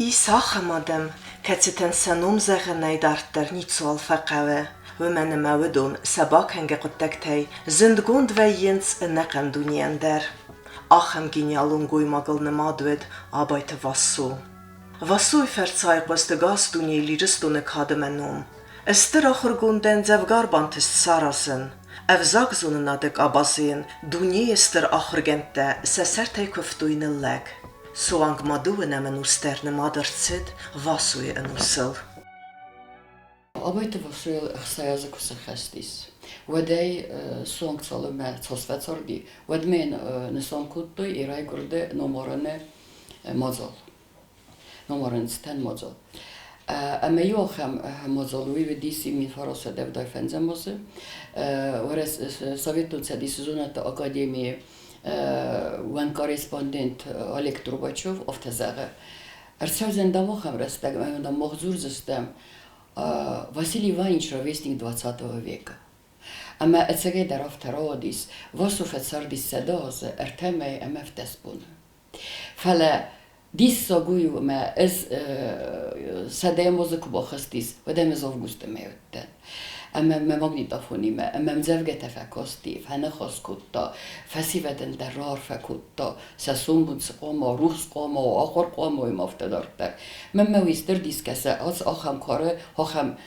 Ис ахӕм адӕм, кӕцытӕн сӕ ном зӕгъынӕй дарддӕр ницыуал фӕхъӕуы, уымӕн ӕмӕ уыдон сӕ бакӕнгӕ хъуыддӕгтӕй зындгонд вӕййынц ӕнӕхъӕн дунейӕн дӕр. Ахӕм гениалон гоймагыл нымад уыд Абайты Вассо. Вассойы фӕрцы айхъуыст ӕгас дунейыл Ирыстоны кад ӕмӕ ном. Стыр ахуыргондӕн дзӕвгар бантыст саразын. Ӕвзагзонынады къабазы йын дунейы стыр ахуыргӕндтӕ сӕ сӕртӕй куывтой ныллӕг. Суанг ма дыууынӕм ӕнус дӕр нымад ӕрцыд Васойы ӕнусыл. Абайты Васойыл 60 азы куы сӕххӕст ис, уӕдӕй суанг цалынмӕ цас фӕцарди, уӕдмӕ йын нысан кодтой йӕ райгуырды номарыны мадзал. Номарыны цытӕн мадзал. Ӕмӕ иу ахӕм мадзал уый уыдис 1975 азы Советон Цӕдисы зонӕдты академийы уӕнгкорреспондент Олег Трубачев афтӕ зӕгъы: Ӕрцӕудзӕн дам ахӕм рӕстӕг, ӕмӕ дам мах дзурдзыстӕм Василий Иванович ровесник XX века. Ӕмӕ ӕцӕгӕй дӕр афтӕ рауадис, Васо фӕцардис 100 азы, ӕртӕ мӕй ӕмӕ 17 боны. Фӕлӕ диссаг уый у, ӕмӕ ӕз сӕдӕйӕм азы куы бахызтис, уӕд ӕм ӕз августы мӕй уыдтӕн. Ӕмӕ мӕ магнитофонимӕ ӕмӕ ӕмдзӕвгӕтӕ фӕкасти, фӕныхас кодта, фӕсивӕдӕн дӕр раарфӕ кодта, сӕ сомбон цы хъуамӕ, рухс хъуамӕ уа, ахуыр хъуамӕ уой ӕмӕ афтӕ дарддӕр. Мӕнмӕ уый стыр дис кӕсы, ацы ахӕм кары, ахӕм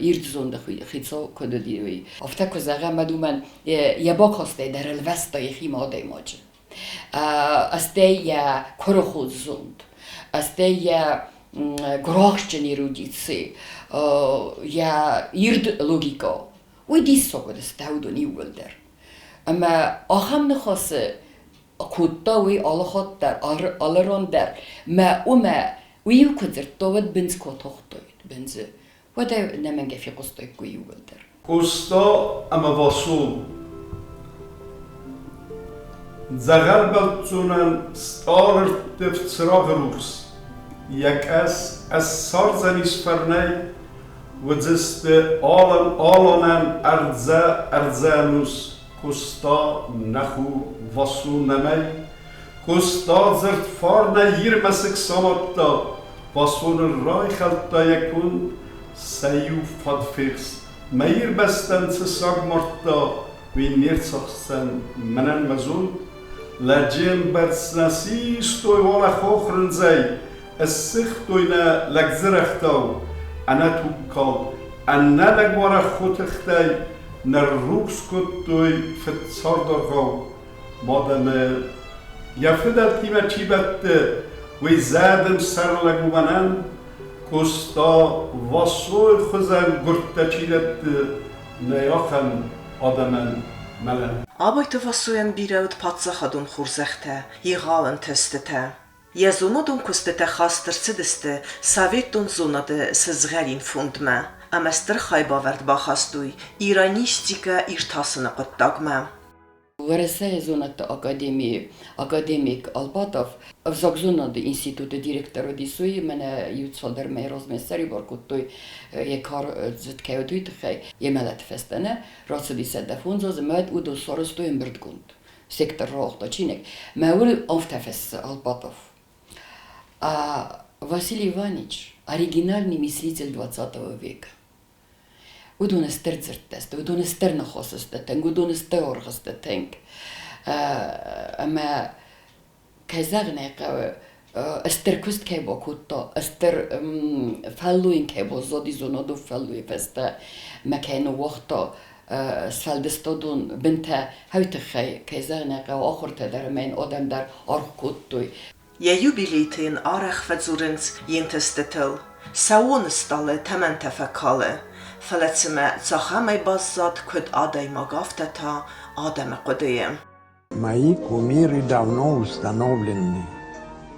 ирд зонды хицау куыд уыди, уый. Афтӕ куы зӕгъӕм, уӕд уымӕн йӕ бакастӕй дӕр ӕлвӕста йӕхимӕ адӕймаджы. Стӕй йӕ куырыхон зонд, стӕй йӕ гуырахстджын эрудици, йӕ ирд логикӕ. Уый диссаг уыдысты уыдон иууылдӕр. Ӕмӕ ахӕм ныхасы кодта уый алы хатт дӕр, алы ран дӕр. Мӕ уымӕ уый-иу куы дзырдта, уӕд бындз куы атахтаид, бындзы, уӕд ӕй ӕнӕмӕнгӕй фехъуыстаиккой иууылдӕр. Къоста ӕмӕ Васо Дзӕгъӕл бӕлццонӕн стъалырттывд цырагъы рухс, йӕ къӕс ӕссардзӕнис фӕрнӕй, уыдзысты алан-аланӕн ӕрдзӕ-ӕрдзӕнус Къоста нӕ хур, Васо нӕмӕй. Къоста дзырд фарнӕй Ирмӕсыг самадта, Васо ныррайхӕлдта йӕ конд, сӕ иу фӕд фехс, мӕ Ирбӕстӕн цы саг мардта, уый не рцахсдзӕн мӕнӕн мӕ зонд. Лӕджы ӕмбӕрц нӕ систой уалӕ хохрындзӕй, Ыссыгътой нӕ лӕгдзырӕгътау, ӕнӕтугкалд, ӕнӕлӕгуарӕг хотыхтӕй ныррухс кодтой фыдцардаргъау. Мад ӕмӕ йӕ фыдӕлтимӕ чи бӕтты, уый зӕдын сӕрлӕг у мӕнӕн, Къоста Васойы хуызӕн гуырдтӕ чи дӕтты, нӕй ахӕм адӕмӕн мӕлӕн. Абайты Васойӕн бирӕ уыд паддзахадон хорзӕхтӕ, егъау ӕнтыстытӕ. Йӕ зонадон куыстытӕ хаст ӕрцыдысты Советон зонады сызгъӕрин фондмӕ ӕмӕ стыр хайбавӕрд бахастой иранистикӕ иртасыны хъуыддагмӕ. Уӕрӕсейы зонӕдты академийы академик Алпатов ӕвзагзонады институты директор уыдис, уый мӕнӕ иу цалдӕр мӕйы размӕ ссӕрибар кодтой йӕ кар дзыд кӕй уыд, уый тыххӕй. Йӕ мӕлӕты фӕстӕ нӕ рацыди 105 азы, мӕ уыдон сарӕзтой ӕмбырдгонд. Сектор рауагъта чиныг. Мӕ уыр афтӕ фыссы Алпатов. А Василий Иванович оригинальный мыслитель XX века. Уыдон стыр дзырдтӕ сты, уыдон стыр ныхас сты тынг, уыдон стыр аргъ сты тынг. Ӕмӕ кӕй зӕгъын ӕй хъӕуы, стыр куыст кӕй бакодта, стыр фӕллойын кӕй баззади зонадон фӕллойы фӕстӕ мӕ кӕй ныууагъта сфӕлдыстадон бынтӕ, уый тыххӕй, кӕй зӕгъын ӕй хъӕуы, ахуыртӕ дӕр ӕмӕ йын адӕм дӕр аргъ кодтой. Йӕ юбилейты йын арӕх фӕдзурынц йе нтыстытыл. Сӕууон стъалы тӕмӕнтӕ фӕкалы, фӕлӕ цымӕ цахӕмӕй баззад куыд адӕймаг, афтӕ та адӕмы хъуыдыйы. Мои кумиры давно установлены.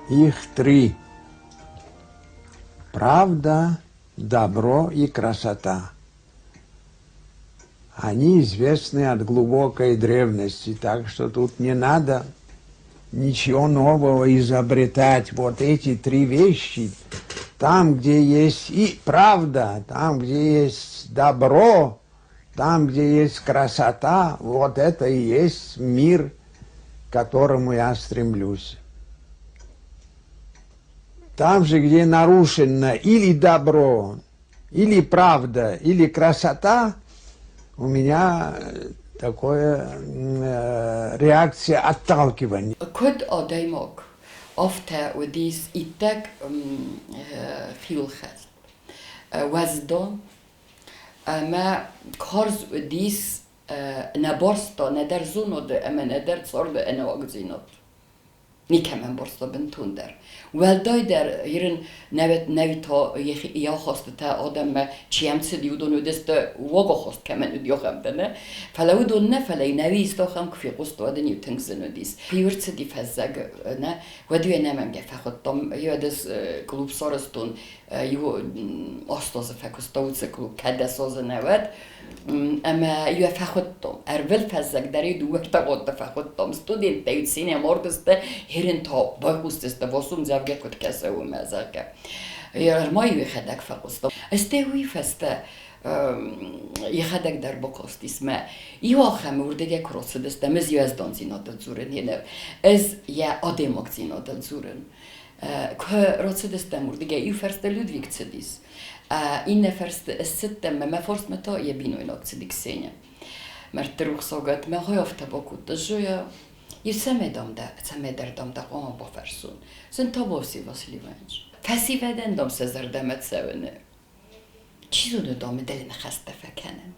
Их три. Правда, добро и красота. Они известны от глубокой древности, так что тут не надо ничего нового изобретать. Вот эти три вещи, там, где есть и правда, там, где есть добро, там, где есть красота, вот это и есть мир, к которому я стремлюсь. Там же, где нарушено или добро, или правда, или красота, у меня такая реакция отталкивания. Куыд адӕймаг, афтӕ уыдис иттӕг хиуылхӕст, уӕздан ӕмӕ карз уыдис нӕ барста нӕдӕр зонады ӕмӕ нӕдӕр царды ӕнӕуагдзинад. Никӕмӕн барста бынтондӕр. Уӕлдайдӕр ирын нӕуи та йӕхи ахастытӕ адӕммӕ чи йӕм цыди, уыдон уыдысты уагахаст кӕмӕн уыди, ахӕмтӕ нӕ. Фӕлӕ уыдон нӕ, фӕлӕ нӕуи исты ахӕм куы фехъуыста, уӕд ын-иу тынг зын уыдис. Иу ӕрцыди фӕззӕг, нӕ, уӕд-иу ӕнӕмӕнгӕй фӕхуыдтам, уӕд ӕз клуб сарӕзтон, иу 8 азы фӕкуыста уыцы клуб, кӕд 10 азы нӕ уӕд. Ӕмӕ йӕ фӕхуыдтон. Ӕрвылфӕззӕг дӕр-иу дыууӕрдӕм фӕхуыдтон. Студенттӕ-иу цинӕ мардысты, херын та байхъусдзысты, Васо ӕмдзӕвгӕ куыд кӕсы, уымӕ, зӕгъгӕ. Ӕрмӕ-иу йӕхӕдӕг фӕхъуыста. Стӕй уый фӕстӕ йӕхӕдӕг дӕр бакастис мӕ. Иу ахӕмы уырдыгӕй куы рацыдыстӕм, ӕз уӕздандзинадыл дзурын йе ӕз йӕ адӕймагдзинадыл дзурын. Куы рацыдыстӕм уырдыгӕй, иу фӕрстӕ Людвиг цыдис. Иннӕ фӕрсты ӕз цыдтӕн мӕ мӕ фарсмӕ та йӕ бинойнаг цыди Ксеня. Мӕрдты рухсагад мӕ хой афтӕ бакодта, Зоя, иу цӕмӕй дам дӕ, цӕмӕйдӕр дам дӕ хъуамӕ бафӕрсон. Сын табуафси, Василий Иванович. Фӕсивӕдӕн дам сӕ зӕрдӕмӕ цӕуыны. Чи зоны, дам, дӕ ныхӕстӕ фӕкӕнын.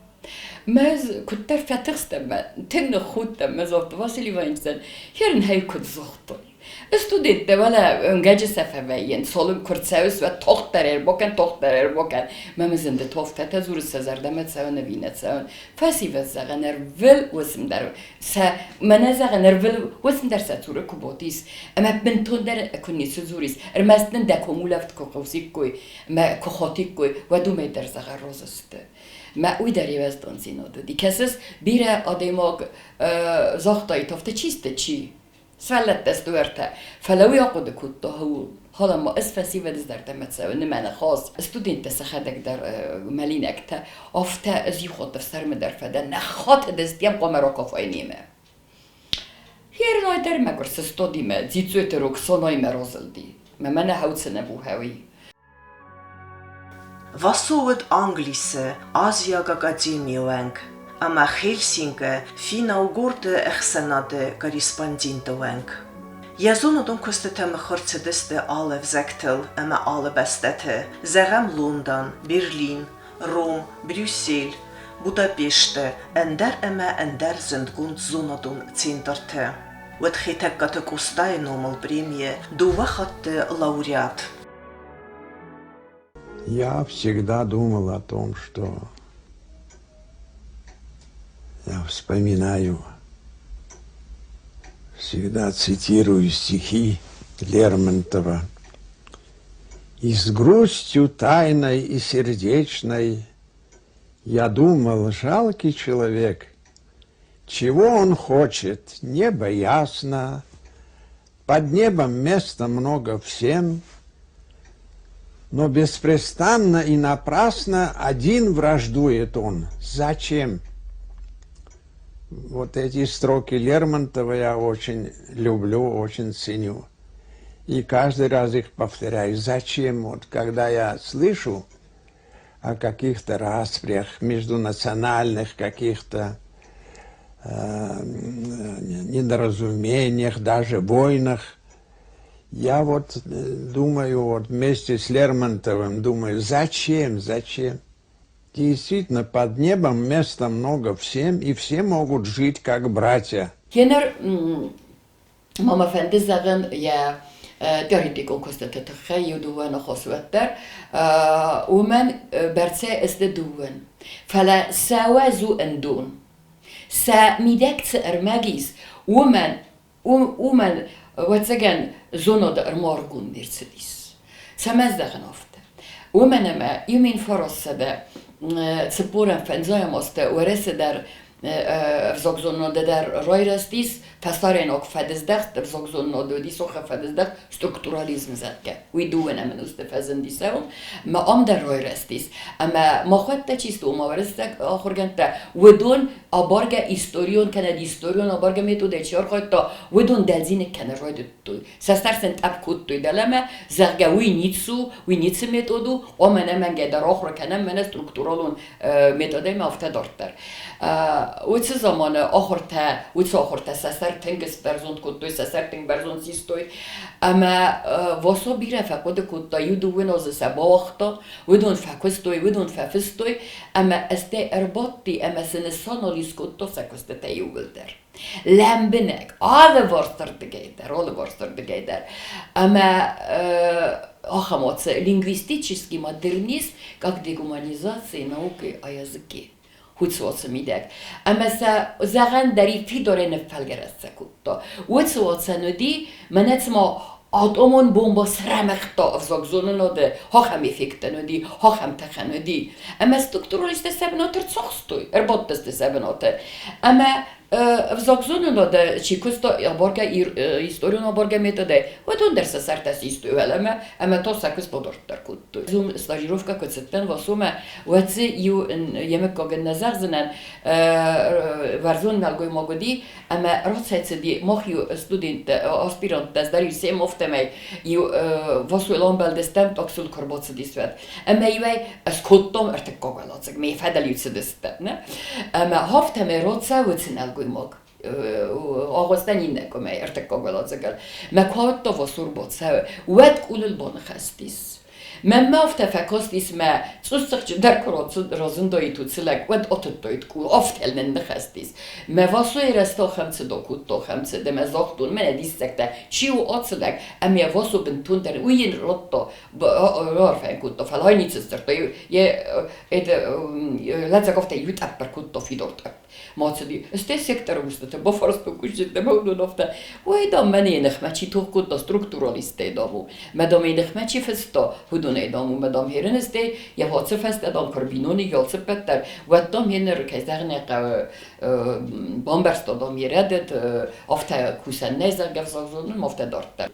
Мӕ ӕз куыддӕр фӕтыхстӕн мӕ, тынг ныххудтӕн мӕ загъта Василий Ивановичӕн, херын хӕй куыд загътой. Студенттӕ уӕлӕ уынгӕджы сӕ фӕвӕййынц, цалын куы рцӕуыс, уӕд тагъддӕр ӕрбакӕн, тагъддӕр ӕрбакӕн. Мӕ зынды тофтӕтӕ дзуры сӕ зӕрдӕмӕ цӕуын ӕви нӕ цӕуын. Фӕсивӕд зӕгъӕн ӕрвыл уысм дӕр сӕ мӕнӕ зӕгъӕн ӕрвыл уысм дӕр сӕ цуры куы ботис, ӕмӕ бынтондӕр куы ницы дзурис, ӕрмӕст нын дӕ комулӕфт куы хъусиккой ӕмӕ куы хатиккой, уӕд уымӕй дӕр зӕгъӕн розы сты. Мӕ уый дӕр ивӕздондзинад уыди. Кӕсыс, бирӕ адӕймаг загътаид, афтӕ чи сты, чи? Сывӕллӕттӕ сты уӕртӕ. Фӕлӕ уый ахъуыды кодта ууыл. Халӕн-ма ӕз фӕсивӕды зӕрдӕмӕ цӕуын, мӕнӕ хаз. Студенттӕ сӕхӕдӕг дӕр мӕлинӕгтӕ. Афтӕ ӕз иу хатт ӕфсӕрмы дӕр фӕдӕн, нӕ хатыдыстӕм хъуамӕ ракафай немӕ. Хернай дӕр мӕгуыр сыстади мӕ Дзидзойты рог Сонаймӕ разылди. Мӕ мӕнӕ хӕуцынӕ бухӕуи. Васо уыд Англисы Азиаг академийы уӕнг ӕмӕ Хельсинкы финно-угорты ӕхсӕнады корреспонденты уӕнг. Йӕ зонадон куыстытӕ мыхуыр цыдысты алы ӕвзӕгтыл ӕмӕ алы бӕстӕты, зӕгъӕм, Лондон, Берлин, Ром, Брюссель, Будапешты, ӕндӕр ӕмӕ ӕндӕр зындгонд зонадон центрты. Уыд Хетӕгкаты Къостайы номыл премийы дыууӕ хатты лауреат. Я всегда думал о том, что я вспоминаю, всегда цитирую стихи Лермонтова. И с грустью тайной и сердечной я думал, жалкий человек, чего он хочет, небо ясно, под небом места много всем, но беспрестанно и напрасно один враждует он. Зачем? Вот эти строки Лермонтова я очень люблю, очень ценю. И каждый раз их повторяю. Зачем? Вот когда я слышу о каких-то распрях, междунациональных каких-то недоразумениях, даже войнах, я вот думаю, вот вместе с Лермонтовым думаю, зачем, зачем? Действительно, под небом места много всем, и все могут жить как братья. Йеныр ма мӕ фӕнды зӕгъын йӕ теоретикон куыстыты тыххӕй иу дыууӕ ныхас уӕддӕр. Уымӕн бӕрцӕй сты дыууын. Фӕлӕ сӕ уӕз у ӕндон. Сӕ мидӕг цы ӕрмӕг ис, уымӕн уымӕн, ӕвӕццӕгӕн, зонады ӕрмаргонд не рцыдис. Цӕмӕ зӕгъын афтӕ? Уымӕн ӕмӕ иу 1945 азты Уӕрӕсе дӕр ӕвзагзонынады дӕр райрӕзтис. Фӕсарӕйнаг фӕдыздӕхт ӕвзагзонынады уыдис ахӕм фӕдыздӕхт структурализм, зӕгъгӕ. Уый дыууӕнӕм ӕнусты фӕзындис ӕм, ӕмӕ ам дӕр райрӕзтис. Ӕмӕ махуӕттӕ чи сты, ома уырыссаг ахуыргӕндтӕ, уыдон абаргӕ историон кӕнӕ историон абаргӕ методӕй чи архайдта, уыдон дӕлдзиныг кӕнын райдыдтой. Сӕ сӕр сын тъӕпп кодтой дӕлӕмӕ, зӕгъгӕ, уый ницы у, уый ницы метод у, омӕ ӕнӕмӕнгӕй дӕр ахуыр кӕнӕм мӕнӕ структуралон методӕй ма афтӕ дарддӕр. Уыцы заманы ахуыртӕ, уыцы ахуыртӕ сӕ сӕр тынг сбӕрзонд кодтой, сӕ сӕр тынг бӕрзонд систой. Ӕмӕ Васо бирӕ фӕхъуыды кодта, иу-дыууын азы сӕ бауагъта, уыдон фӕкуыстой, уыдон фӕфыстой, ӕмӕ стӕй ӕрбадти ӕмӕ сын санализ кодта сӕ куыстытӕ иууылдӕр. Лӕмбынӕг, алыварсырдыгӕй дӕр, алыварсырдыгӕй дӕр. Ӕмӕ ахӕм лингвистический модернизм как дегуманизация науки о языке. Уыцы мидӕг. Ӕмӕ сӕ зӕгъӕн дӕр фидарӕй ныффӕлгӕрӕццӕ кодта. Уыцы уацӕн уыди, мӕнӕ цыма атомон бомбӕ срӕмыгъта ӕвзагзонынады, ахӕм эффектӕн уыди, ахӕм тыхӕн уыди. Ӕмӕ структуралисттӕ сӕ бынаты рцахстой, ӕрбадтысты сӕ бынаты. Ӕмӕ ӕвзагзонынады чи куыста абаргӕ историон абаргӕ методӕй, уыдон дӕр сӕ сӕртӕ систой уӕлӕмӕ ӕмӕ та сӕ куыст бадарддӕр кодтой. Зум стажировкӕ куы цыдтӕн Васомӕ, уӕд дзы иу йе мыггагӕн нӕ зӕгъдзынӕн, уарзон нӕлгоймаг уыди, ӕмӕ рацӕйцыди мах иу студенттӕ, аспиранттӕ, ӕз дӕр-иу сем афтӕмӕй иу Васойыл амбӕлдыстӕм, таксыл куы ӕрбацыдис, уӕд. Ӕмӕ иуӕй ӕз кодтон ӕртыккаг уӕладзыг, ме фӕдыл-иу цыдысты. Не? Ӕмӕ афтӕмӕй рацӕуы цы нӕлгоймаг агъуыстӕн иннӕ комӕй ӕртыккаг уӕладзыгыл. Мӕ куы ауыдта Васо ӕрбацӕуы, уӕд къулыл баныхӕстис. Мӕнмӕ афтӕ фӕкастис, мӕ цъусцъыхджындӕр куы разындаид уыцы лӕг, уӕд атыдтаид къул, афтӕ нынныхӕстис. Мӕ Васойы рӕзты ахӕм цыд акодта, ахӕм цыд, ӕмӕ загътон, мӕнӕ диссӕгтӕ, чи у ацы лӕг, ӕмӕ Васо бынтондӕр уый йын радта, раарфӕ кодта, фӕлӕ ай ницы сдзырдта, йӕ лӕдзӕг афтӕ иу тъӕпп ӕркодта фидар тъӕпп. Ма цыди. Стӕй секторы устытӕ бафарстой кусджытӕ мӕ уыдон афтӕ, ой, дам, мӕнӕ йӕ ныхмӕ чи тох кодта, структуралисттӕй, дам, у. Мӕ, дам, йӕ ныхмӕ чи фыста, уыдонӕй, дам, у. Мӕ, дам, херыныстӕй йӕ хӕцы фӕстӕ, дам, куы ӕрбиноныг алцыппӕт дӕр, уӕд, дам, йе ныр, кӕй зӕгъын ӕй хъӕуы, бамбӕрста, дам, йӕ рӕдыд, афтӕ кусӕн нӕй, зӕгъгӕ, взагзонын, афтӕ дарддӕр.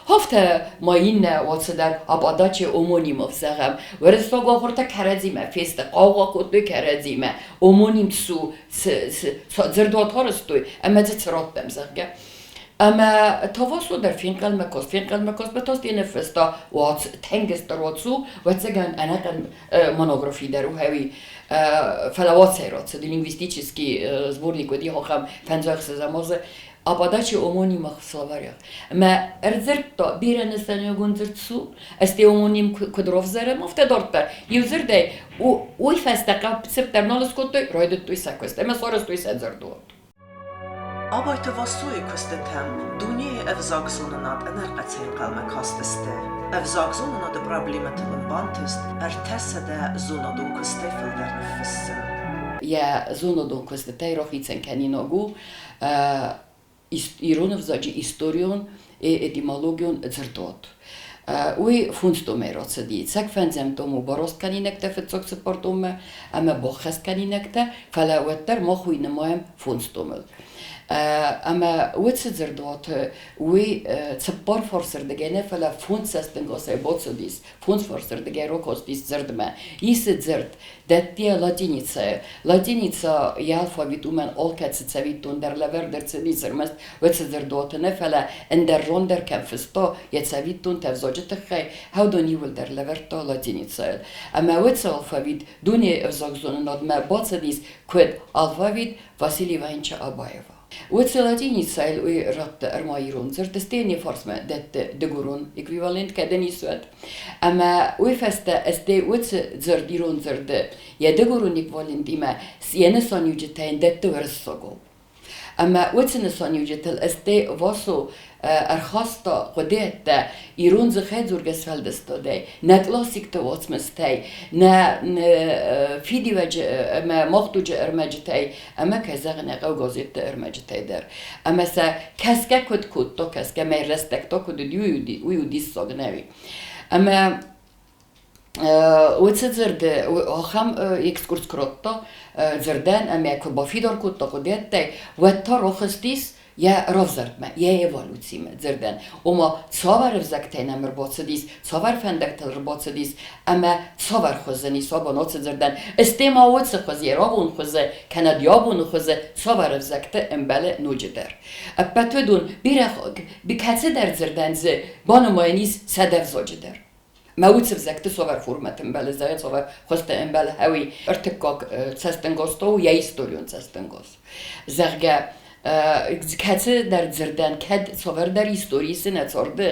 Афтӕ ма иннӕ уацыдӕр Абадачи омонимов, зӕгъӕм, уырыссаг ахуыртӕ кӕрӕдзимӕ фесты, хъаугъа кодтой кӕрӕдзимӕ, омоним цу, дзырдуат арӕзтой ӕмӕ дзы цы раттӕм, зӕгъгӕ. Ӕмӕ Тавасо дӕр фенхъӕлмӕ каст, фенхъӕлмӕ каст, ӕмӕ та ныффыста уац, тӕнгӕстӕр уац у, ӕвӕццӕгӕн, ӕнӕхъӕн монографи дӕр у хӕуи, фӕлӕ уацӕй рацыд, лингвистический сборник уыди ахӕм фӕндзӕхсӕзӕм азы. А подаче омонимах в словарях. Мӕ ӕрдзырдта бирӕ нысаниуӕгон дзырд цу, ӕз омоним куыд равзарӕм, афтӕ дарддӕр. Иу дзырдӕй уый фӕстӕ цыпдӕр нал скодтой, райдыдтой сӕ куыст ӕмӕ сарӕзтой сӕ дзырдуат. Абайты Васойы куыстытӕм дунейы ӕвзагзонынад ӕнӕрхъӕцӕй ӕнхъӕлмӕ кастысты. Ӕвзагзонынады проблемӕтыл ын бантыст 300 зонадон куыстӕй фылдӕр ныффыссын. Йӕ зонадон куыстытӕй рахицӕн кӕнинаг у ирон ӕвзаджы историон этимологион дзырдуат. Уый фондз томӕй рацыди. Цӕг фӕндзӕм том у бараст кӕнинӕгтӕ фыццаг цыппар томмӕ ӕмӕ баххӕст кӕнинӕгтӕ, фӕлӕ уӕддӕр мах уый нымайӕм фондз томыл. Ӕмӕ уыцы дзырдуаты уый цыппар фарсырдыгӕй нӕ, фӕлӕ фондз цӕстӕнгасӕй бацыдис, фондз фарсырдыгӕй ракастис дзырдмӕ. Исы дзырд дӕтты латиницӕйы. Латиница йӕ алфавит уымӕн алкӕцы цӕвиттон дӕр лӕвӕрд ӕрцыдис ӕрмӕст уыцы дзырдуаты нӕ, фӕлӕ ӕндӕр рон дӕр кӕм фыста, йӕ цӕвиттонтӕ ӕвзаджы тыххӕй, уыдон иууылдӕр лӕвӕрдта латиницӕйыл. Ӕмӕ уыцы алфавит дунейы ӕвзагзонынадмӕ бацыдис куыд алфавит Василий Ивановича Абаева. Уыцы латиницӕйыл уый радта ӕрма ирон дзырд, стӕй не фарсмӕ дӕтты дыгурон эквивалент, кӕд ын ис, уӕд. Ӕмӕ уый фӕстӕ стӕй уыцы дзырд ирон дзырды йӕ дыгурон эквивалентимӕ йӕ нысаниуджытӕ йын дӕтты уырыссагау. Ӕмӕ уыцы нысаниуджытыл стӕй Васо ӕрхаста хъуыдыйӕдтӕ ирон дзыхӕйдзургӕ сфӕлдыстадӕй, нӕ классикты уацмыстӕй, нӕ фидиуӕджы ӕмӕ мах дуджы ӕрмӕджытӕй ӕмӕ, кӕй зӕгъын ӕй хъӕуы, газетты ӕрмӕджытӕй дӕр. Ӕмӕ сӕ кӕсгӕ куыд кодта, кӕсгӕ мӕ рӕстӕг та куыд уыди, уый у диссаг, нӕуи. Ӕмӕ уыцы дзырды ахӕм экскурс куы радта дзырдӕн ӕмӕ куы бафидар кодта хъуыдыйӕдтӕй, уӕд та рахызтис. Йӕ равзӕрдмӕ, йӕ эволюцимӕ дзырдӕн, ома цавӕр ӕвзӕгтӕй нӕм ӕрбацыдис, цавӕр фӕндӕгтыл ӕрбацыдис ӕмӕ цавӕр хуызы ис абон ацы дзырдӕн, стӕй ма уыцы хуыз йӕ рагон хуызы кӕнӕ абоны хуызы цавӕр ӕвзӕгты ӕмбӕлы ноджыдӕр. Ӕппӕт уыдон бирӕ кӕцыдӕр дзырдӕн дзы банымайӕн ис 100 взаджы дӕр. Мӕ уыцы взӕгты цавӕр формӕты ӕмбӕлы, зӕгъы, цавӕр хуызты ӕмбӕлы, ӕви ӕртыккаг цӕстӕнгас та у йӕ историон цӕстӕнгас. Зӕгъгӕ, кӕцыдӕр дзырдӕн кӕд цавӕрдӕр истори цы нӕ царды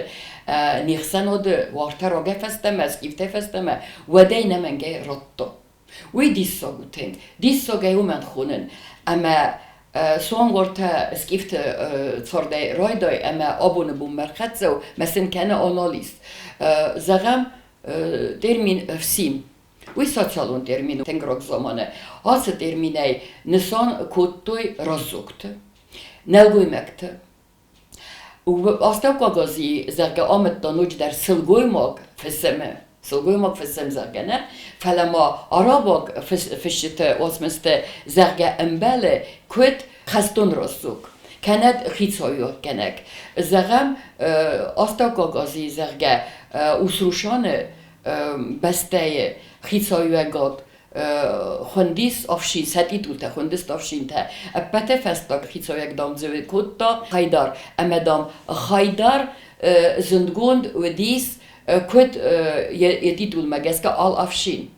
не хсӕнады уартӕ рагӕй фӕстӕмӕ, скифтӕй фӕстӕмӕ, уӕд ӕй ӕнӕмӕнгӕй радта. Уый диссаг у тынг. Диссаг ӕй уымӕн хонын, ӕмӕ суанг уартӕ скифты цардӕй райдай ӕмӕ абоны бонмӕ ӕрхӕццӕ у, мӕ сын кӕны анализ. Зӕгъӕм, термин ӕфсин. Уый социалон термин у тынг рог заманы. Ацы терминӕй нысан кодтой раздзогты, нӕлгоймӕгты. Астӕуккаг Азийы, зӕгъгӕ, амыдта ноджыдӕр сылгоймаг фысымы, сылгоймаг фысым, зӕгъгӕ, нӕ, фӕлӕ ма арабаг фысджыты уацмысты, зӕгъгӕ, ӕмбӕлы куыд хӕстон раздзог, кӕнӕ хицауиуӕггӕнӕг. Зӕгъӕм, Астӕуккаг Азийы, зӕгъгӕ, Усрушаны бӕстӕйы хицауиуӕгад хуындис ӕфсин, сӕ титултӕ хуындис ӕфсинтӕ. Ӕппӕты фӕстаг хицауӕг, дам, дзы кодта Хайдар. Ӕмӕ, дам, Хайдар зындгонд уыдис куыд йӕ титулмӕ гӕсгӕ ал-ӕфсин.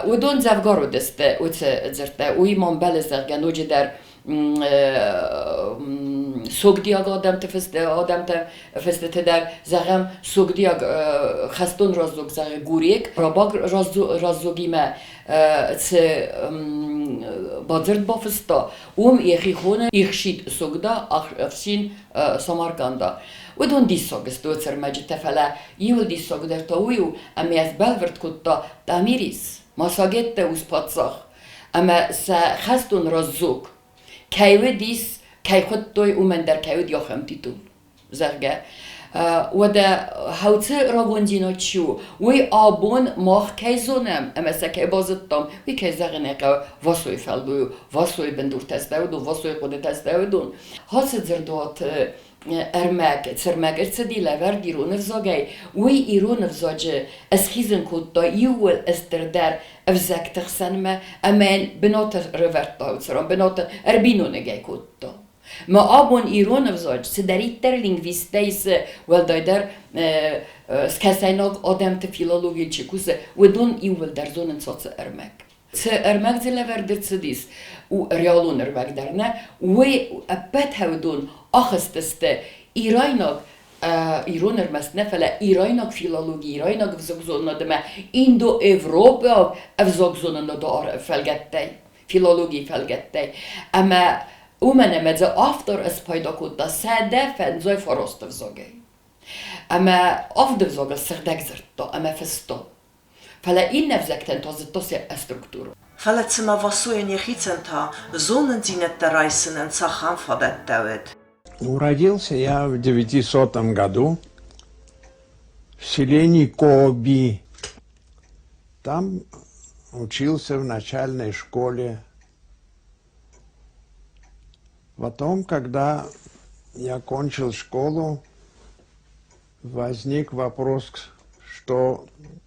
Уыдон дзӕвгар уыдысты уыцы дзырдтӕ. Уый ма мбӕлы, зӕгъгӕ, ноджыдӕр согдиаг адӕмты адӕмтӕ фыстыты дӕр, зӕгъӕм, согдиаг хӕстон раздзог, зӕгъы, Гурек, арабаг раздзогимӕ цы бадзырд бафыста, уым йӕхи хоны ихсид Согда, ӕфсин Самарканда. Уыдон диссаг сты уыцы ӕрмӕджытӕ, фӕлӕ иуыл диссагдӕр та уый у, ӕмӕ йӕ сбӕлвырд кодта Тамирис, Массагетты ус-паддзах, ӕмӕ сӕ хӕстон раздзог кӕй уыдис, кӕй хуыдтой, уымӕн дӕр кӕй уыд ахӕм титул, зӕгъгӕ. Уӕдӕ хӕлцы рагондзинад чи у, уый абон мах кӕй зонӕм ӕмӕ сӕ кӕй базыдтам, уый, кӕй зӕгъын ӕй хъӕуы, Васойы фӕллой у, Васойы бындуртӕ сты уыдон, Васойы хъуыдытӕ сты уыдон. Ацы дзырдуат ӕрмӕг, цы рмӕг ӕрцыди лӕвӕрд ирон ӕвзагӕй, уый ирон ӕвзаджы ӕсхизын кодта иууыл стырдӕр ӕвзӕгты хсӕнмӕ ӕмӕ йын бынат ӕрӕвӕрдта уыцы ран, бынат ӕрбиноныг ӕй кодта. Ма абон ирон ӕвзаджы цыдӕриддӕр лингвисттӕ исы, уӕлдайдӕр скӕсӕйнаг адӕмты филологийыл чи кусы, уыдон иууылдӕр зонынц ацы ӕрмӕг. Цы ӕрмӕг дзы лӕвӕрд ӕрцыдис, у реалон ӕрмӕг дӕр нӕ, уый ӕппӕт уыдон ахызтысты ирайнаг ирон ӕрмӕст нӕ, фӕлӕ ирайнаг филологи, ирайнаг ӕвзагзонынадмӕ, индоевропаг ӕвзагзонынады фӕлгӕттӕй, филологийы фӕлгӕттӕй. Ӕмӕ уымӕн ӕмӕ дзы автор спайда кодта 159 ӕвзагӕй. Ӕмӕ авд ӕвзагыл сыгъдӕг дзырдта ӕмӕ фыста. Фӕлӕ иннӕ ӕвзӕгтӕн та зыдта сӕ структурӕ. Фӕлӕ цымӕ Васойӕн йӕхицӕн та зонындзинӕдтӕ райсынӕн цахӕм фадӕттӕ уыд? Ну, родился я в 900 году в селении Коби. Там учился в начальной школе. Потом, когда я кончил школу, возник вопрос, что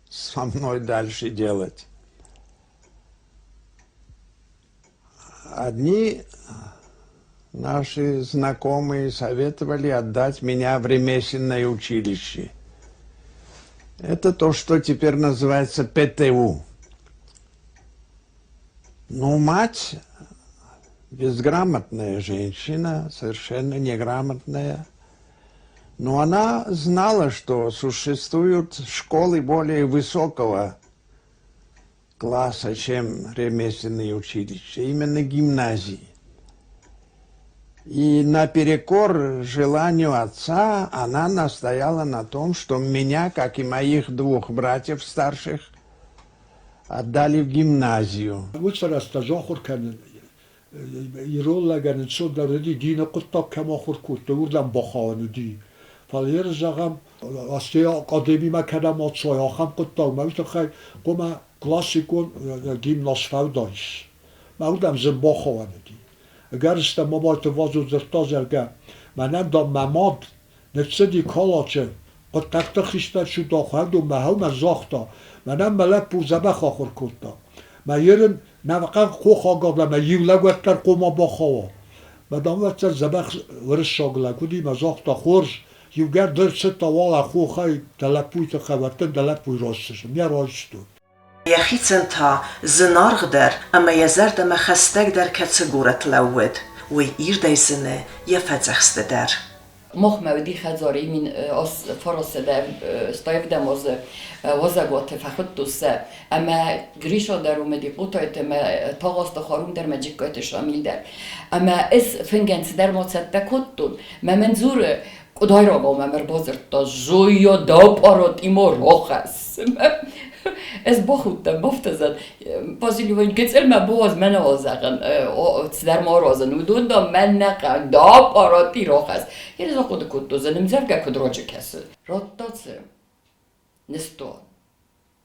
со мной дальше делать. Одни наши знакомые советовали отдать меня в ремесленное училище. Это то, что теперь называется ПТУ. Но мать безграмотная женщина, совершенно неграмотная, но она знала, что существуют школы более высокого класса, чем ремесленные училища, именно гимназии. И наперекор желанию отца она настояла на том, что меня, как и моих двух братьев старших, отдали в гимназию. Уыцы рӕстӕджы ахуыр кӕнын ирон лӕгӕн ӕнцондӕр уыди, дины хъуыддаг кӕм ахуыр кодтой, уырдӕм бахауӕн уыди. Фӕлӕ йе зӕгъӕм, асте академимӕ кӕдӕм ацӕуай, ахӕм хъуыддагмӕ уый тыххӕй хъуамӕ классикон гимназ фӕуыдаис. Мӕ уырдӕм зын бахауӕн уыди. Ӕгӕрыстӕм Мамайты Вазо дзырдта, зӕгъгӕ, мӕнӕн, дам, мӕ мад ныццыди Калачы, хъуыддӕгты хистӕр Судахуӕрдонмӕ ӕмӕ загъта, мӕнӕн мӕ лӕппу дзӕбӕх ахуыр кодта. Мӕ ерын нӕхъӕн хохаг адӕмӕй иу лӕг уӕддӕр хъуамӕ бахауа. Мӕ дам, ӕвӕццӕн дзӕбӕх уырыссаг лӕг уыди мӕ загъта, хорз, иугӕр ды рцыдтӕ уалӕ хохӕй дӕ лӕппуйы тыххӕй, уӕд дын дӕ лӕппуйы райсдзысты, не райстой. Йӕхицӕн та зынаргъдӕр ӕмӕ йӕ зӕрдӕмӕ хӕстӕгдӕр кӕцы горӕт лӕууыд, уый ирдӕй зыны йӕ фӕдзӕхсты дӕр. Махмӕ уыди хӕдзары мин фарасӕдӕ стайвдӕм азы уазӕгуаты фӕхуыдтой сӕ, ӕмӕ Гриша дӕр уым уыди Хъотайты ӕмӕ Тагъазты Харум дӕр ӕмӕ Джыккайты Шамил дӕр. Ӕмӕ ӕз фынгӕн цыдӕр ма цӕттӕ кодтон, мӕ мын дзуры, Къуыдайрагау мӕм ӕрбадзырдта, Зоя, дӕ апъаратимӕ рахӕсс. Ӕз бахудтӕн, бафтӕдзӕн. Василий Иванович, гыццыл мӕ буаз мӕ нал зӕгъын, цыдӕр ма аразын, уыдон дам мӕн нӕ хъӕуы, дӕ апъарати рахӕсс. Ӕз ахъуыды кодтон, ӕмдзӕвгӕ куыд раджы кӕсы. Радта цы? Ныстуан.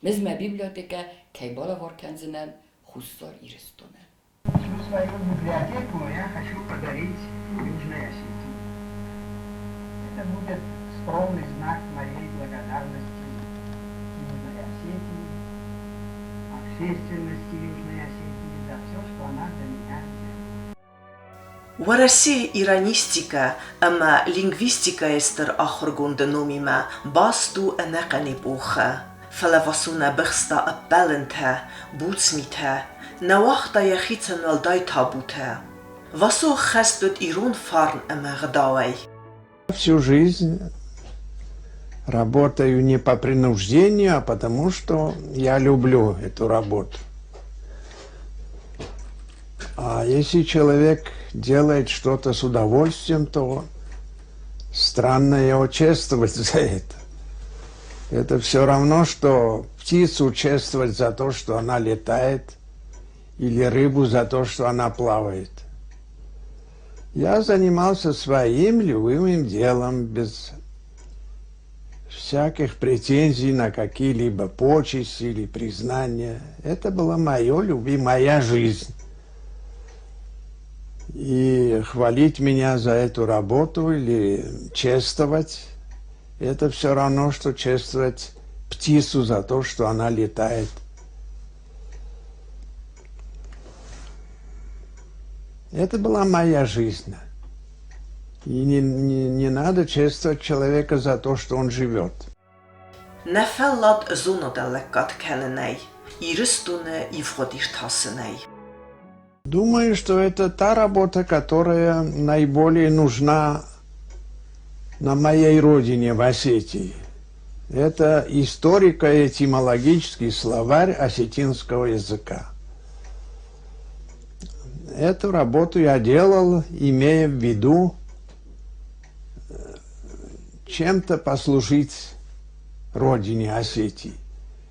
Ӕз мӕ библиотекӕ кӕй балӕвар кӕндзынӕн Хуссар Ирыстонӕн. Всю свою библиотеку я хочу подарить Южной Осетии. Это будет скромный знак моей благодарности Южной Осетии, общественности Южной Осетии за все, что она для меня сделала. Уӕрӕсейы иранистикӕ ӕмӕ лингвистикӕйы стыр ахуыргонды номимӕ баст у ӕнӕхъӕн эпохӕ. Фӕлӕ Васо нӕ быхста ӕппӕлынтӕ, буц митӕ, нӕ уагъта йӕхицӕн уӕлдай табутӕ. Васо ӕххӕст уыд ирон фарн ӕмӕ гъдауӕй. Всю жизнь работаю не по принуждению, а потому что я люблю эту работу. А если человек делает что-то с удовольствием, то странно его чествовать за это. Это все равно, что птицу чествовать за то, что она летает, или рыбу за то, что она плавает. Я занимался своим любимым делом без всяких претензий на какие-либо почести или признания. Это была моя любимая жизнь. И хвалить меня за эту работу или чествовать, это все равно, что чествовать птицу за то, что она летает. Это была моя жизнь. И не надо чествовать человека за то, что он живет. Нӕ фӕллад зонадӕн лӕггад кӕнынӕй, Ирыстоны ивгъуыд иртасынӕй. Думаю, что это та работа, которая наиболее нужна на моей родине, в Осетии. Это историко-этимологический словарь осетинского языка. Эту работу я делал, имея в виду чем-то послужить родине Осетии.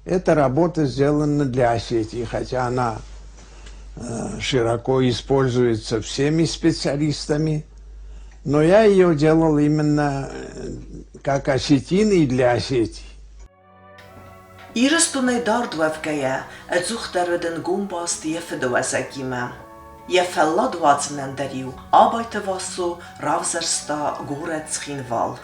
Эта работа сделана для Осетии, хотя она широко используется всеми специалистами, но я ее делал именно как осетин и для Осетии. Ирыстонӕй дард уӕвгӕйӕ, ӕдзухдӕр уыд ӕнгом баст йӕ фыдыуӕзӕгимӕ. Йӕ фӕллад уадзынӕн дӕр-иу Абайты Васо равзӕрста горӕт Цхинвал.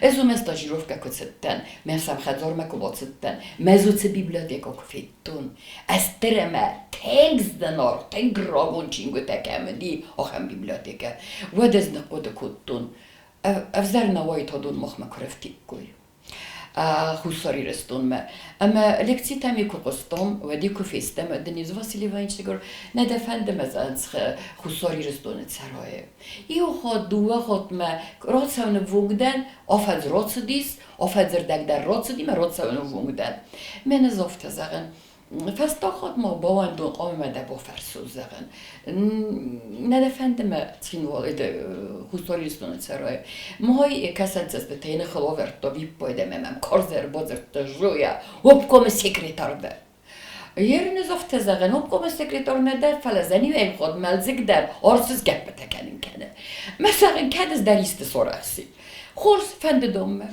Ӕз уымӕ стажировкӕ куы цыдтӕн, мӕ сӕм хӕдзармӕ куы бацыдтӕн, мӕ уыцы библиотекӕ куы федтон, ӕз дӕр ӕмӕ тынг зынаргъ, тынг рагон чингуытӕ кӕм уыди, ахӕм библиотекӕ, уӕд ӕз ныхъхъуыды кодтон, ӕвзӕр нӕ уаид уыдон махмӕ куы рӕфтиккой. Хуссар Ирыстонмӕ. Ӕмӕ лекцитӕм куы хъуыстон, уӕд куы фестӕм, Денис Василий Иванович говорю, нӕ дӕ фӕнды мӕ Хуссар Ирыстоны цӕрайы. Иу хатт, дыууӕ хатмӕ рацӕуыны ввонг дӕн, афӕдз рацыдис, афӕдзы рдӕг дӕр рацыди мӕ рацӕуыны ввонг дӕн. Мӕн ӕз афтӕ зӕгъын, Фӕстаг хатт ма бауӕндон хъуамӕ дӕ бафӕрсон, зӕгъын. Нӕ дӕ фӕнды мӕ Цхинвалы Хуссар Ирыстоны цӕрай. Май кӕсӕнцӕстытӕй ныхыл авӕрдта виппайды ӕмӕ мӕм карз ӕрбадзырдта Зоя, обкомы секретарь дӕ. Ерын афтӕ зӕгъын, обкомы секретарь нӕ дӕ, фӕлӕ зӕниуӕй хъуыд мӕлдзыг дӕр арсыз гӕппытӕ кӕнын кӕны. Мӕ зӕгъын, кӕд ӕз дӕр исты сарӕхси. Хорз, фӕнды донмӕ.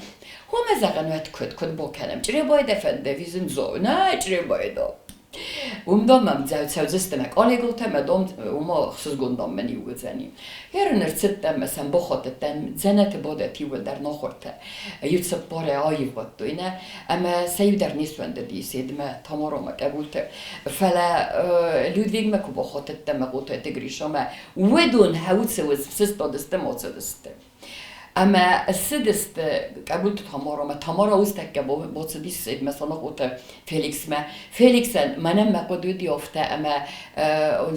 Хомӕ зӕгъӕн уӕд куыд, куыд бакӕнӕм? Чъребайы дӕ фӕнды ӕви зын зо? Нӕ, Чъребайы дӕ. Уым дам мӕм цӕудзысты мӕ къалегылтӕ, мӕ дам уымӕ ӕхсызгон дам мӕ ниууыдзӕни. Ерын ӕрцыдтӕн мӕ сӕм бахатыдтӕн, дзӕнӕты бадӕт иууылдӕр нахуыртӕ. Иу цыппарӕй аивгъуыдтой, нӕ? Ӕмӕ сӕ иу дӕр не суӕндыди Седмӕ, Тамаромӕ, Къӕбулты. Фӕлӕ Людвигмӕ куы бахатыдтӕн мӕ Хъотайты Гришамӕ, уыдон хӕуцӕуы сыстадысты ма цыдысты. Ӕмӕ ссыдысты Къӕбулты Тамарамӕ. Тамара ус тӕккӕ бацыдис Седмӕ Санахъоты Феликсмӕ. Феликсӕн мӕнӕн мӕ хъуыды уыди афтӕ, ӕмӕ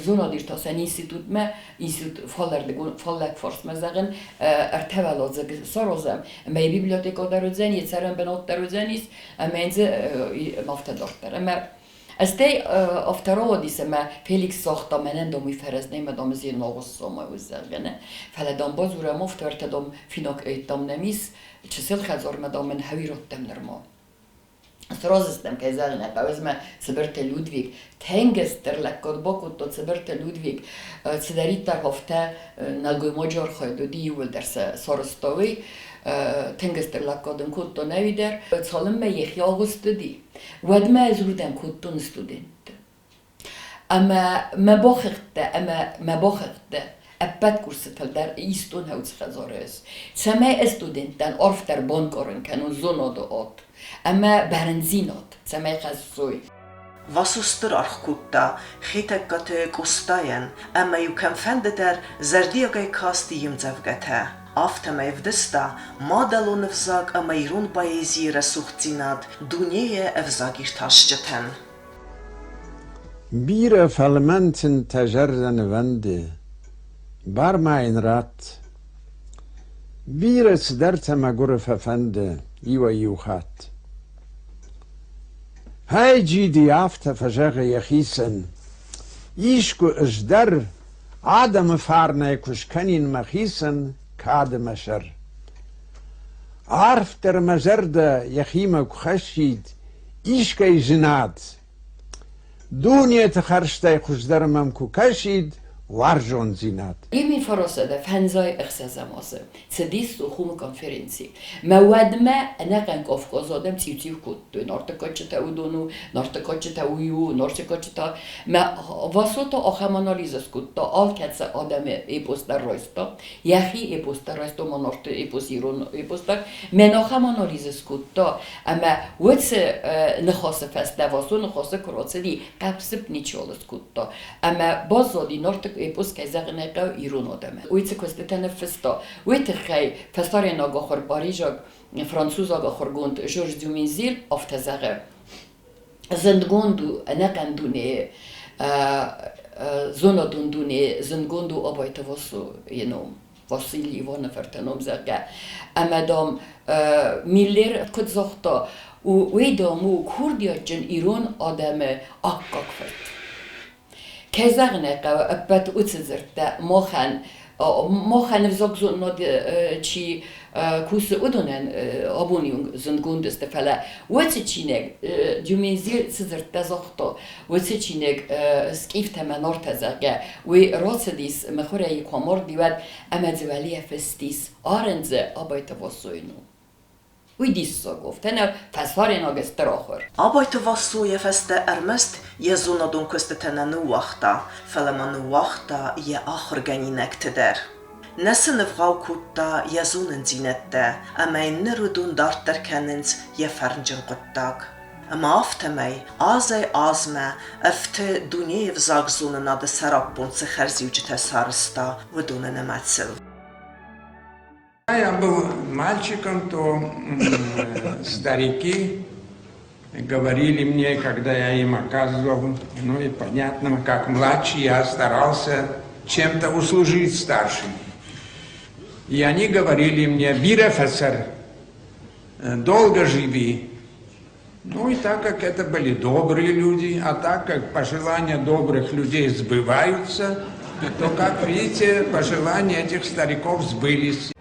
зонад-иртасӕн институтмӕ, институт фаллӕрдыгон фаллаг фарсмӕ зӕгъын, ӕртӕуӕладзыг саразӕм, ӕмӕ йӕ библиотекӕ дӕр уыдзӕн, йӕ цӕрӕнбынат дӕр уыдзӕнис, ӕмӕ йын дзы афтӕ дарддӕр. Ӕмӕ Стӕй афтӕ рауадис, ӕмӕ Феликс загъта, мӕнӕн дам уый фӕрӕз нӕй, мӕ дам ӕз ногъуыссомӕ у, зӕгъгӕ, нӕ. Фӕлӕ дам бадзурӕм афтӕ, ӕртӕ дам финаг дам нӕм ис, чысыл хӕдзармӕ дам мын хӕуирӕттӕм нырма. Сразы стӕм, кӕй зӕгъын ӕй хъӕуы, ӕмӕ Цыбырты Людвиг тӕнгӕстдӕр лӕггад бакодта Цыбырты Людвиг, цыдӕриддӕр афтӕ нӕлгоймаджы архайд уыди, иууылдӕр сӕ сарӕзта уый, тӕнгӕстдӕр лӕггад ын кодта нӕуи дӕр. Цалынмӕ йӕхи агъуыст уыди, Уӕдмӕ ӕз уырдӕм кодтон студентты. Ӕмӕ мӕ бахыгъдтӕ ӕмӕ мӕ бахыгъдтӕ ӕппӕт курсытыл дӕр истон хӕуц хӕдзары ӕз, цӕмӕй студенттӕн арфдӕр банкъарын кӕнон зонады ад ӕмӕ бӕрндзинад, цӕмӕй хӕссой. Васо стыр аргъ кодта Хетӕгкаты Къостайӕн ӕмӕ-иу кӕмфӕнды дӕр зӕрдиагӕй каст йе мдзӕвгӕтӕ. Афтӕмӕй ӕвдыста мадӕлон ӕвзаг ӕмӕ ирон поэзийы рӕсугъддзинад дунейы ӕвзагиртасджытӕн. Бирӕ фӕлмӕн тынтӕ зӕрдӕ нывӕнды, бар ма йын ратт. Бирӕ цыдӕртӕ мӕгуыры фӕфӕнды иуӕй-иу хатт. Гьӕй-джиди, афтӕ фӕзӕгъы йӕхицӕн, искуы ӕз дӕр адӕмы фарнӕй куы скӕнин мӕхицӕн кады мӕ сӕр. Арфдӕр мӕ зӕрдӕ йӕхимӕ куы хӕссид искӕй зынад, дунеты хӕрзтӕй хуыздӕр мӕм куы кӕсид уарзондзинад. Ими фарасадӕ фӕндзай ӕхсӕзӕм азы цыдис Сухумы конференци. Мӕ уӕдмӕ ӕнӕхъӕн Кавказы адӕм цъиу-цъиу кодтой. Нарты кадджытӕ уыдон у, Нарты кадджытӕ уый у, Нарты кадджытӕ. Мӕ Васо та ахӕм анализ скодта, алкӕцы адӕмы эпос дӕр райста, йӕхи эпос дӕр райста, ома Нарты эпос, ирон эпос дӕр. Мӕн ахӕм анализ скодта, ӕмӕ уыцы ныхасы фӕстӕ Васо ныхасы куы рацыди, хъӕпсып ничиуал скодта. Ӕмӕ баззади Нарты эпос, кӕй зӕгъын ӕй хъӕуы, ирон адӕмӕн. Уый цы куыстытӕ ныффыста, уый тыххӕй фӕсарӕйнаг ахуыр парижаг французаг ахуыргонд Жорж Дюмезиль афтӕ зӕгъы: Зындгонд у ӕнӕхъӕн дунейы зонадон дунейы зындгонд у Абайты Васойы ном. Василий Иваны фырты ном, зӕгъгӕ. Ӕмӕ, дам, Миллер куыд загъта, уый, дам, у курдиатджын ирон адӕмы аккаг фырт. Кӕй зӕгъын ӕй хъӕуы, ӕппӕт уыцы дзырдтӕ махӕн махӕн ӕвзагзонынад чи кусы, уыдонӕн абоны онг зындгонд сты, фӕлӕ уыцы чиныг Дюмезиль цы дзырдтӕ загъта, уыцы чиныг Скъифтӕ мӕ Нартӕ, зӕгъгӕ, уый рацыдис мыхуырӕй куы амарди, уӕд ӕмӕ дзы уӕлейӕ фыстис Арендзе Абайты Васойы ном. Уый диссаг у, афтӕ нӕ фӕсарӕйнаг стыр ахуыр. Абайты Васо йӕ фӕстӕ ӕрмӕст йӕ зонадон куыстытӕ нӕ ныууагъта, фӕлӕ ма ныууагъта йӕ ахуыргӕнинӕгты дӕр. Нӕ сын ӕвгъау кодта йӕ зонындзинӕдтӕ, ӕмӕ йын ныр уыдон дарддӕр кӕнынц йӕ фӕрнджын хъуыддаг. Ӕмӕ афтӕмӕй азӕй-азмӕ ӕфты дунейы ӕвзагзонынады сӕраппонд цы хӕрзиуджытӕ сарӕзта, уыдоны нымӕцыл. Я был мальчиком, то старики говорили мне, когда я им оказывал, ну и понятно, как младший я старался чем-то услужить старшим. И они говорили мне, бирӕ фӕцӕр, долго живи. Ну и так как это были добрые люди, а так как пожелания добрых людей сбываются, то, как видите, пожелания этих стариков сбылись.